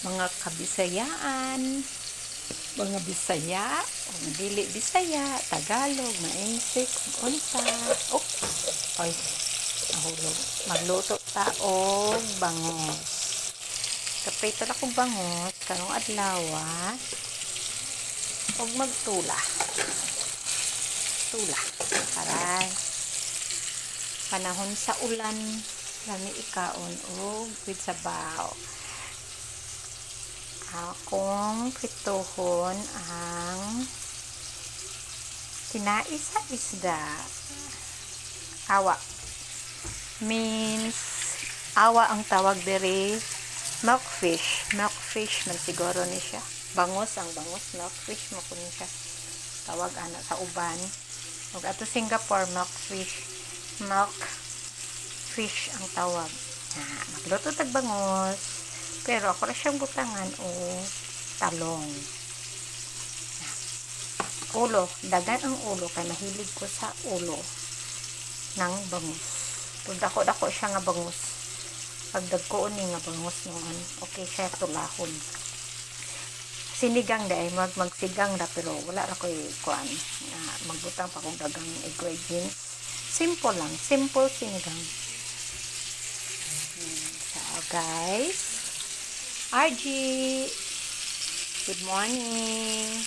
Mga kabisayaan, mga Bisaya, o dili Bisaya, Tagalog, Mainsik, unsa. Oh, oy, nahulog. Magluto ta og bangos. Kaprito na kong bangos karong adlaw og magtula. Tula. Aray. Panahon sa ulan, lami ikaon og with sabaw. Akong prituhon ang tinai sa isda. Awa. Means, awa ang tawag diri, milkfish. Milkfish man siguro ni siya. Bangos ang bangos, milkfish mo kuno siya. Tawag ana sa uban. Ug ato Singapore, milkfish. Milk fish ang tawag. Na, magluto tag bangos. Pero ako ra siyang butangan o talong. Na. Ulo, dagan ang ulo kay mahilig ko sa ulo ng bangus. So, dako-dako siya nga bangus. Pag dagko ni nga bangus noon, okay siya tulahon. Sinigang dai, magsigang ra, pero wala ra koy kuan nga magbutang pa kog dagang ingredients. Simple lang, simple sinigang. So guys, RG, good morning.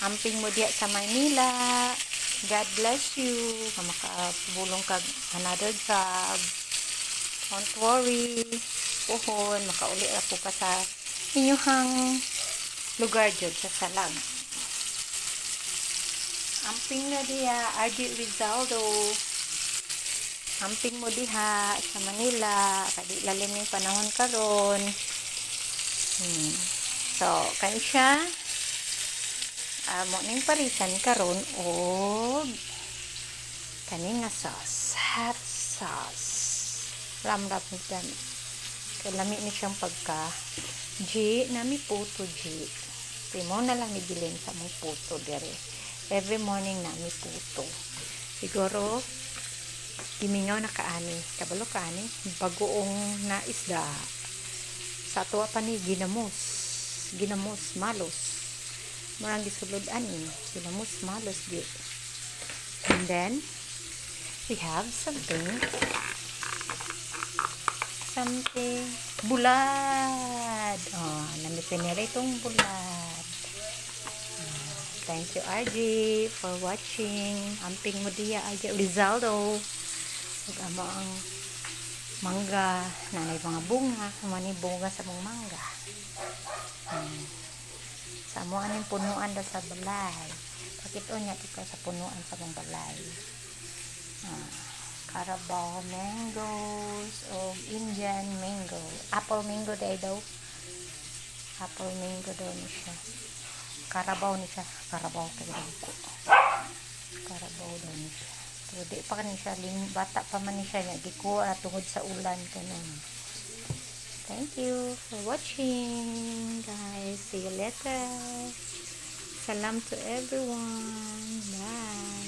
Amping mo diya sa Manila. God bless you. Nga makabulong kag another job. Don't worry. Puhon, makauli ra po ka sa inyuhang lugar jud sa Salag. Amping na diya, RG Rizaldo. Amping mo diha sa Manila. Kadi lalim yung panahon karon. So, kay siya, mo ning parisan karon og kani nga sauce, hot sauce. Ramrap ni gani. Kay lami ni siyang pagka G, nami puto G. Kay mo na lang ibilin sa mong puto dere. Every morning nami puto. Siguro gimingaw na kaani. Kabalo kaani, bagoong na isda. Sa ato pa ni ginamos. Ginamos malos. Murang gisulod ani, ginamos malos di. And then we have something something bulad. Oh, nami itong bulad. Ah, thank you, RG, for watching. Amping mo diya, RG Rizaldo. Ug amo ang mangga, nanay mga bunga, amo ni bunga sa mong mangga. Sa amo aning punuan da sa balay. Pakito niya ikaw sa punuan sa mong balay. Ah, Carabao mangoes o Indian mango. Apple mango day daw. Apple mango daw ni siya. Carabao ni siya. Carabao kay ko. Carabao daw ni siya. Pero di pa ni siya ling bata pa man ni siya niya gikuha tungod sa ulan kanon. Thank you for watching, guys. See you later. Salam to everyone. Bye.